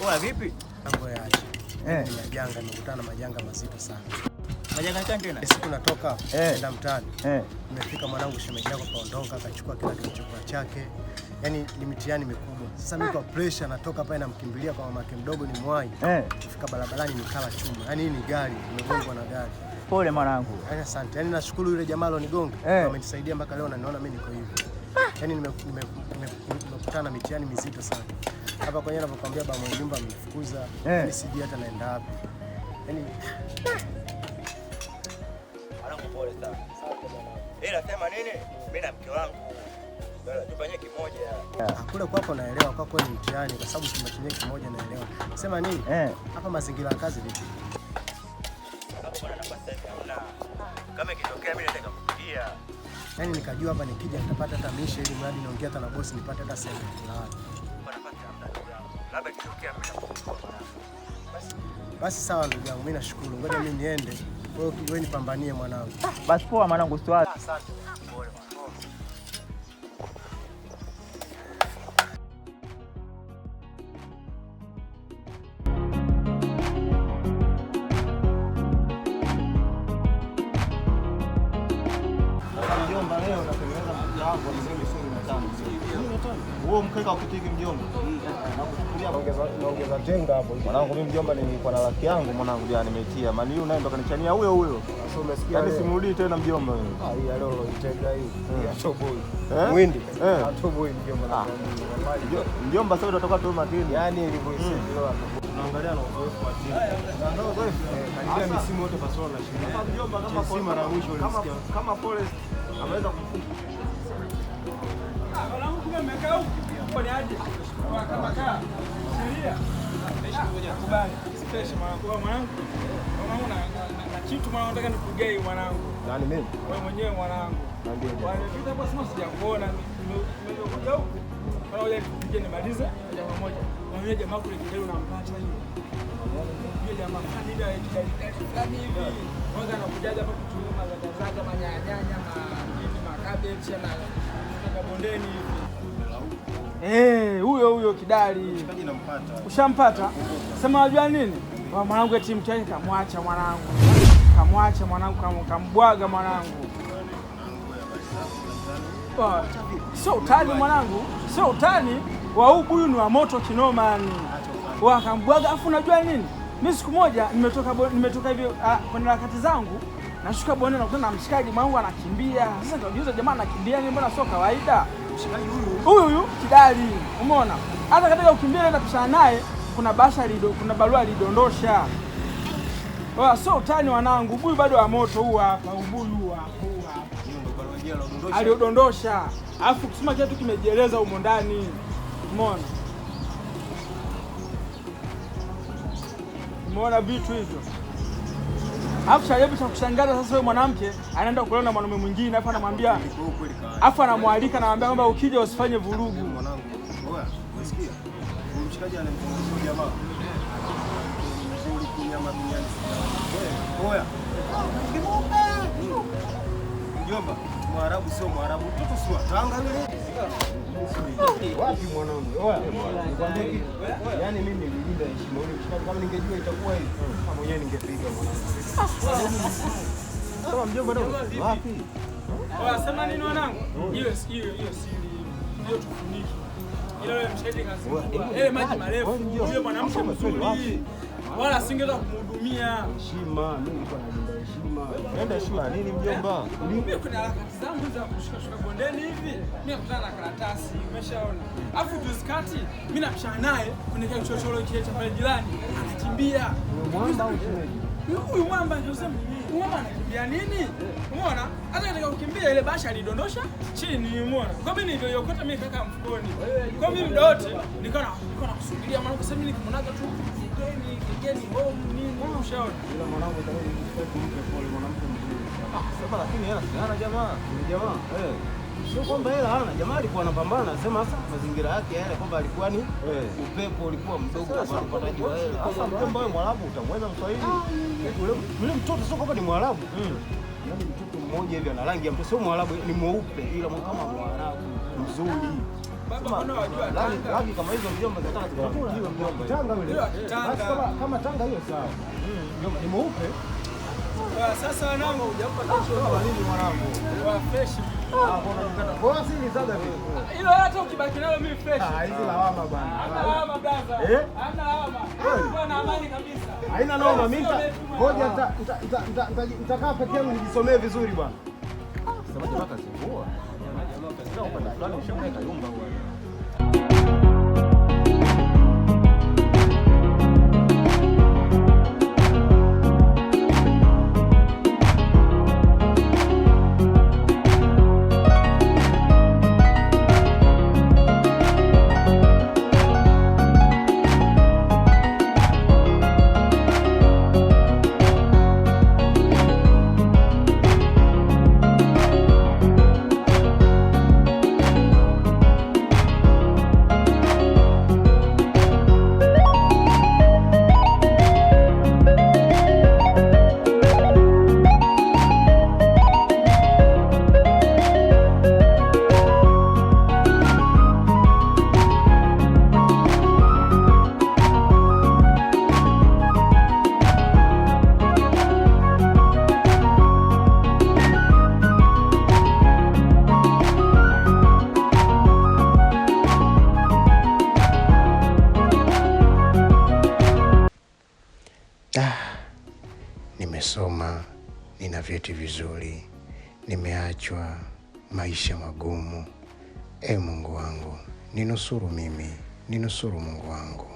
Poa vipi? Mambo yaache. Eh. Ni majanga, nimekutana na majanga mazito sana. Majanga gani tena? Siku natoka kwenda mtaani. Nimefika mwanangu, shemeji yako kaondoka, akachukua kila kilichokuwa chake. Yaani ni mitihani mikubwa. Sasa mimi kwa pressure natoka pale namkimbilia kwa mamake mdogo ni mwai. Kufika barabarani nikala chuma. Yaani hii ni gari, nimegongwa na gari. Pole mwanangu. Yaani asante. Yaani nashukuru yule jamaa alionigonga. Amenisaidia mpaka leo na naona mimi niko hivi. Yaani nimekutana na mitihani mizito sana. Hapa kwenye ninavyokuambia baba mwenye nyumba amenifukuza. Mimi sijui hata naenda wapi. Yaani mwanangu pole sana. Asante mwanangu. Ila sema nini? Mimi na mke wangu chumba chenyewe kimoja. Kule kwako naelewa, kwako ni mtihani kwa sababu chumba chenyewe kimoja naelewa. Sema nini? Hapa mazingira ya kazi vipi? Hapo bwana nafasi yake hamna. Kama ikitokea mimi nataka kukupigia. Yaani nikajua hapa nikija nitapata hata mishe ili mradi niongee hata na bosi nipate hata sehemu ya kulala. Bwana nafasi hamna ndugu yangu. Labda ikitokea mimi nakupigia mwanangu. Basi sawa ndugu yangu, mimi nashukuru. Ngoja mimi niende. Wewe nipambanie mwanangu. Basi poa mwanangu, swali. Asante. Pole mwanangu. Mjomba, leo natengeneza mkeka wangu wa milioni 15. Huo mkeka wa kitiki mjomba. Nakuchukulia Naongeza jenga hapo. mwanangu, mimi mjomba nilikuwa na laki yangu mwanangu, jana nimeitia. Maana yule naye ndo kanichania huyo huyo. Sasa umesikia? Yaani simrudii tena mjomba mimi. Ah, hii ya leo itega hii. Ya toboi. Eh? Mwindi. Eh. Atoboi mjomba nakwambia. Mjomba sasa tutatoka tu makini. Yaani ilivyoisema leo atoboi. Tunaangalia na uzoefu wa timu. Na uzoefu. Karibia misimu yote Barcelona anashinda. Kama mjomba kama Chelsea mara ya mwisho ulisikia. Kama Forest ameweza kumfunga. Kitu mwanangu, nataka nikugei mwanangu. Nani mimi? Wewe mwenyewe mwanangu. Wamepita hapo sema sijakuona. Nimekuja huku. Ngoja nikuje nimalize jambo moja. Mwambie jamaa kule kidali unampata hiyo. Yule jamaa fulani ile kidali fulani hivi. Kwanza anakujaja hapa kutumia mazaga zaga manyanyanya ma nini makabeji na kutoka bondeni hivi. Huyo huyo kidali. Ushampata? Sema unajua nini? Mwanangu eti mke wake kamwacha mwanangu. Kamwacha mwanangu, kambwaga mwanangu. Sio utani mwanangu, sio utani wa huu buyu ni wa moto kinoma yani. Wakambwaga, afu unajua nini? Mimi siku moja nimetoka hivi kwenye harakati zangu, nashuka bonde nakutana na mshikaji mwanangu anakimbia. Sasa nikajiuliza jamaa anakimbia nini, mbona sio kawaida? Mshikaji huyu Huyu huyu kidali, umeona? Hata katika kukimbia naenda kushana naye, kuna basha kuna barua alidondosha. Sio utani wanangu, ubuyu bado wa moto huu hapa, ubuyu huu hapa, huu hapa. hiyo ndo barua yenyewe alodondosha. Aliodondosha. Alafu kusema kitu kimejieleza humo ndani. Umeona? Umeona vitu hivyo? Alafu cha ajabu cha kushangaza sasa, wewe mwanamke anaenda kulala na mwanamume mwingine, alafu anamwambia, alafu anamwalika anamwambia kwamba ukija usifanye vurugu. Mwanangu, oya, umesikia? Huyu mshikaji anamzungumzia jamaa. Mzuri kinyama duniani. Oya. Mjomba, Mwarabu sio Mwarabu, mtoto si wa Tanga yule. Wapi mwanangu? Oya, nikwambie kitu. Yaani mimi nililinda heshima yule mshikaji, kama ningejua itakuwa hivi, kama mwenyewe ningepiga mwanangu. Sema mjomba ndo wapi? Oya, sema nini wanangu? Hiyo hiyo hiyo siri hiyo tufuniki. Ila yule mshikaji kazingua. Maji marefu. Yule mwanamke mzuri. Wala singeweza kumhudumia. Heshima, mimi nilikuwa nalinda heshima. Nenda heshima nini mjomba? Mimi kuna harakati zangu za kushuka shuka bondeni hivi, mimi nakutana na karatasi, umeshaona. Alafu juzi kati mimi napishana naye kuna kile kichochoro kile cha pale jirani, anakimbia. Mwamba au shemeji? Huyu mwamba ndio sema Mama anakimbia nini? Umeona? Hata katika kukimbia ile bahasha alidondosha chini, umeona? Kwa mimi nilivyoiokota mimi kaka mfukoni. Kwa mimi muda wote nilikuwa nakusubiria mwanangu, sasa mimi nikimwonaga tu kigeni home nini, ushaona. Ila mwanangu itabidi nimpe pole, mwanamke mzuri. Sasa lakini hela hana jamaa, ni jamaa. Sio kwamba hela hana, jamaa alikuwa anapambana, sema sasa mazingira yake yale kwamba alikuwa ni upepo ulikuwa mdogo kwa upataji wa hela. Sasa mjomba wewe Mwarabu utamweza Mswahili? Yule mtoto sio kwamba ni Mwarabu. Yaani mtoto mmoja hivi ana rangi ya mtoto, sio Mwarabu, ni mweupe ila kama Mwarabu mzuri. Baba mbona wajua Tanga? Rangi kama hizo mjomba zinataka zikapatiwe mjomba. Tanga yule. Basi kama Tanga hiyo sawa. Mjomba ni mweupe. Sasa wanangu hujampa kesho kwa nini mwanangu? Wa fresh. Kwa sisi zaga vipi? Hilo hata ukibaki nalo mimi fresh. Hizi lawama bwana. Hamna lawama brother. Hamna lawama. Bwana amani kabisa. Haina noma, mimi ngoja nitakaa peke yangu nijisomee vizuri bwana. Sema jamaa kazingua. Jamaa kazingua upande fulani ushamweka yumba bwana. Nimesoma, nina vyeti vizuri, nimeachwa, maisha magumu. Mungu wangu, ninusuru mimi, ninusuru Mungu wangu.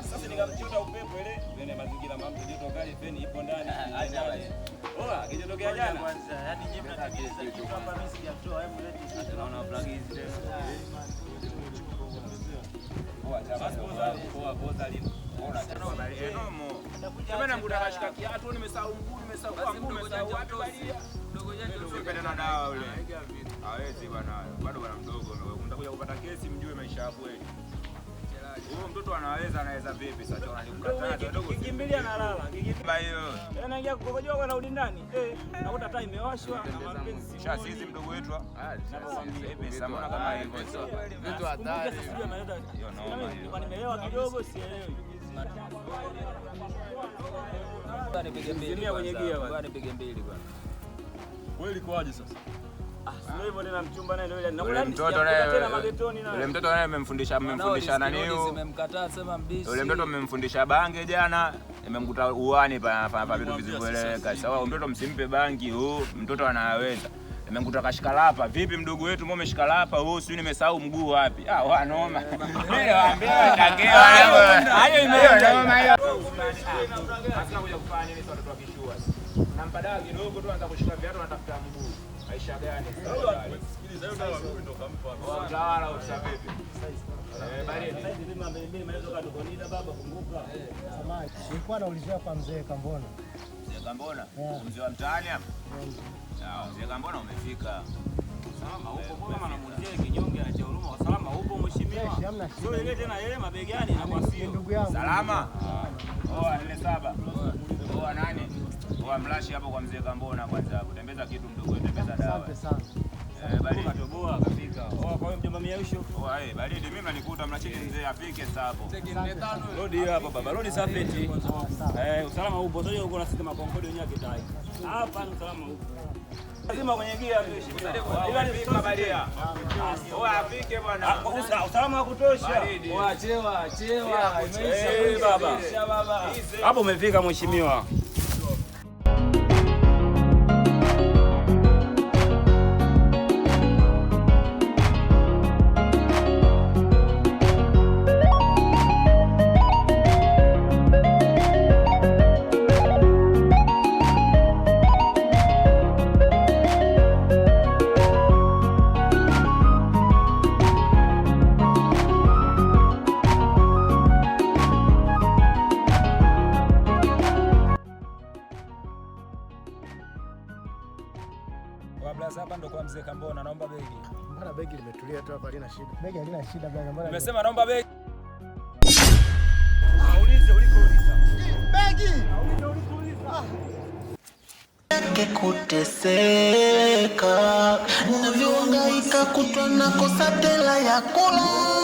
Sasa nikamchota upepo ile kwenye mazingira mambo joto kali feni ipo ndani. Acha basi. Oa, kijotokea jana. Kwanza, yaani nyinyi mnatengeneza kitu hapa mimi sijatoa, hebu leti. Tunaona plug hizi tena. Poa, poa, poa, lino. Ona, Sema namkuta kashika kiatu, nimesahau mguu, nimesahau kwa mguu, nimesahau wapi balia. Dogo janja Usipende na dawa yule. Hawezi bwana, bado bwana mdogo. Mtakuja kupata kesi mjue maisha ya kweli. Huyo mtoto anaweza, anaweza vipi sasa? Unanikataza dogo. Kikimbilia nalala. Ba hiyo. Naingia kukojoa kwa narudi ndani. Nakuta taa imewashwa na mapenzi. Sasa sisi mdogo wetu ah, vipi sasa mbona kama hivyo? Vitu hatari. Hiyo noma hiyo. Nilikuwa nimelewa kidogo sielewi. Nipige mbili. Zimia kwenye gia bwana. Nipige mbili bwana. Kweli kwaje sasa? Sio hivyo tena mchumba naye ndio yule. Yule mtoto naye tena magetoni naye. Yule mtoto naye mmemfundisha nani huyo? Zimemkataa sema mbishi. Yule mtoto mmemfundisha bange jana, nimemkuta uani pa vitu visivyoeleweka. Sawa, mtoto msimpe bangi, huu mtoto anaweza. Nimemkuta kashika lapa. Vipi mdogo wetu mbona umeshika lapa? Huu sio nimesahau mguu wapi? Ah, wa noma. Mimi nawaambia nitakewa. Hayo imeenda. Noma hiyo. Sasa kuja kufanya nini sasa watoto wakishua? Nampa dawa kidogo tu anza kushika viatu anatafuta mguu. Maisha gani? Sikiliza, hiyo dawa mimi ndo kampa. Utawala ofisa vipi? Baridi. Samahani. Nilikuwa naulizia kwa mzee Kambona. Mzee Kambona? Mzee wa mtaani hapa? Sawa, mzee Kambona umefika. Salama upo, mbona kama anamuulizia kinyonge anatia huruma? Salama upo mheshimiwa. Hamna shida. Sio ile tena yeye mabegani na kwa sio. Ndugu yangu. Salama? Oa 47. Oa nani? Oa mlashi hapo kwa mzee Kambona kwanza hapo. Tembeza kitu mdogo, tembeza dawa. Asante sana. Baridi. Katoboa akafika. Oa kwa hiyo mjomba Miausho. Oa baridi mimi mnanikuta mnacheki mzee afike sasa hapo. Rodi hiyo hapo baba. Rodi safety. Usalama upo. Sio uko na sisi makonkodi wenyewe kitai. Hapa ni usalama upo. Lazima kwenye gia mheshimiwa. Ila ni balia. Oa afike bwana. Usalama wa kutosha. Oa chewa, chewa. Imeisha baba. Hapo umefika mheshimiwa. Hapa ndo kwa mzee Kambona, naomba begi. Mbona begi limetulia tu hapa halina shida? Begi halina shida bwana, mbona? Nimesema naomba begi. Aulize ulikouliza. Begi. Aulize ulikouliza. Kuteseka navyohangaika kutwa na kosa tela ya kula.